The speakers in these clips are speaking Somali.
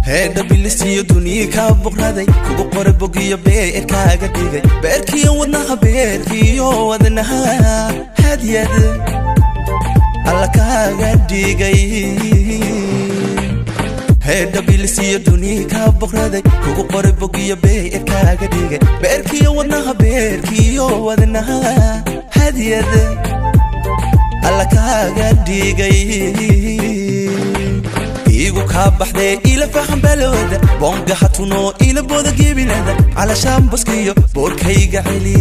Heedha bilisiyo duniya kaa boqraday, kugu qora bogiyo beerkaaga dhigay, beerkiyo wadnaha, beerkiyo wadnaha hadyad alla kaaga dhigay. Heedha bilisiyo duniya kaa boqraday, kugu qora bogiyo beerkaaga dhigay, beerkiyo wadnaha, beerkiyo wadnaha hadyad alla kaaga dhigay. Igu kaa baxdee ila fahan balowda, boongaha tunoo ila booda gebilada, calashaan baskiyo boorkayga celi.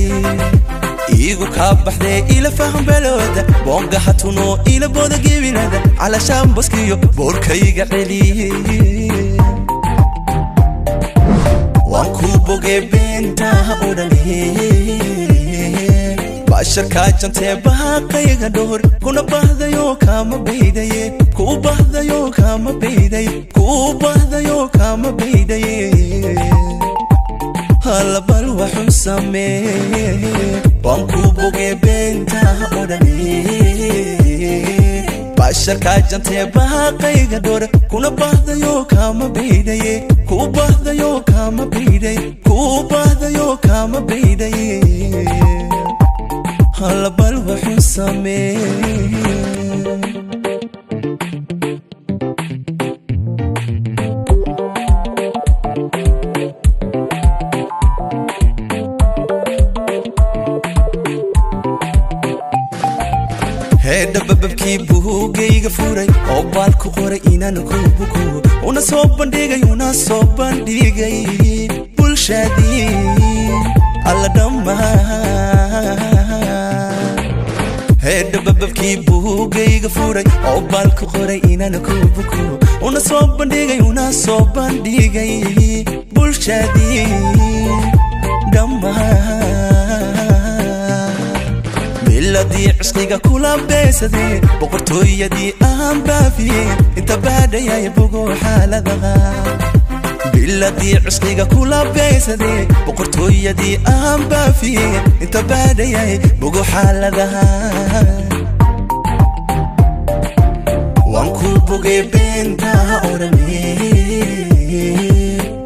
Igu kaa baxdee ila fahan balowda, boongaha tunoo ila booda gebilada, calashaan baskiyo boorkayga celi. Waan kuu bogee beentaha odhane, basharkaa jantee baaqayga dhowr, kuna bahdayo kaama baydaye, kuu bahdayo kaama bayday, kuu bahdayo kaama baydaye. Halabal waxu samee, waan kuu bogee beentaha odhane, basharkaa jantee baaqayga dhowr, kuna bahdayo kaama baydaye, kuu bahdayo kaama bayday, kuu bahdayo kaama baydaye. Halabal waxu samee. Heedha bababkii buugayga furay oo baal ku qoray inaan ku buko, una soo bandhigay, una soo bandhigay bulshadii alla dhammaan. Heedha bababkii buugayga furay oo baal ku qoray inaan ku buko, una soo bandhigay, una soo bandhigay bulshadii dhammaan. Biladii cishqiga kula beesadee, boqortooyadii aan baafiyey, inta baadhayay bogo xaaladaha. Biladii cishqiga kula beesadee, boqortooyadii aan baafiyey, inta baadhayay bogo xaaladaha. Waan kuu bogee beentaha odhane,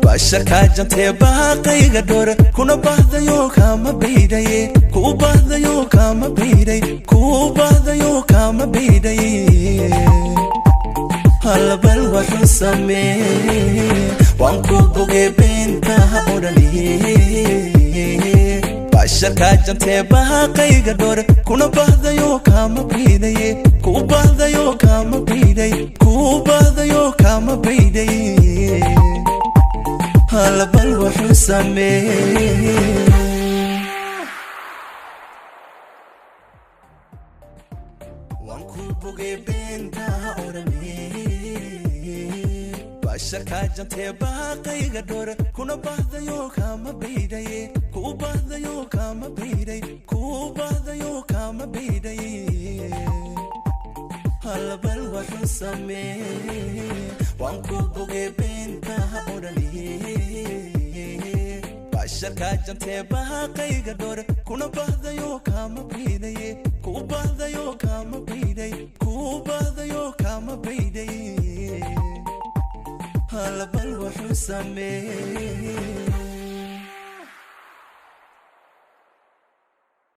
basharkaa jantee baaqayga dhowr, kuna bahdayo kaama baydaye, kuu bahdayo kaama bayday, kuu bahdayo kaama baydaye. Halabal waxu samee, waan kuu bogee beentaha odhane, basharkaa jantee baaqayga dhowr, kuna bahdayo kaama baydaye, kuu bahdayo kaama bayday, kuu bahdayo kaama baydaye. Halabal waxu samee. Waan kuu bogee beentaha odhane, basharkaa jantee baaqayga dhowr, kuna bahdayo kaama baydaye, kuu bahdayo kaama bayday, kuu bahdayo kaama baydaye. Halabal waxu samee, waan kuu bogee beentaha odhane, basharkaa jantee baaqayga dhowr, kuna bahdayo kaama baydaye, kuu bahdayo kaama bayday, kuu bahdayo kaama baydaye. Halabal waxu samee.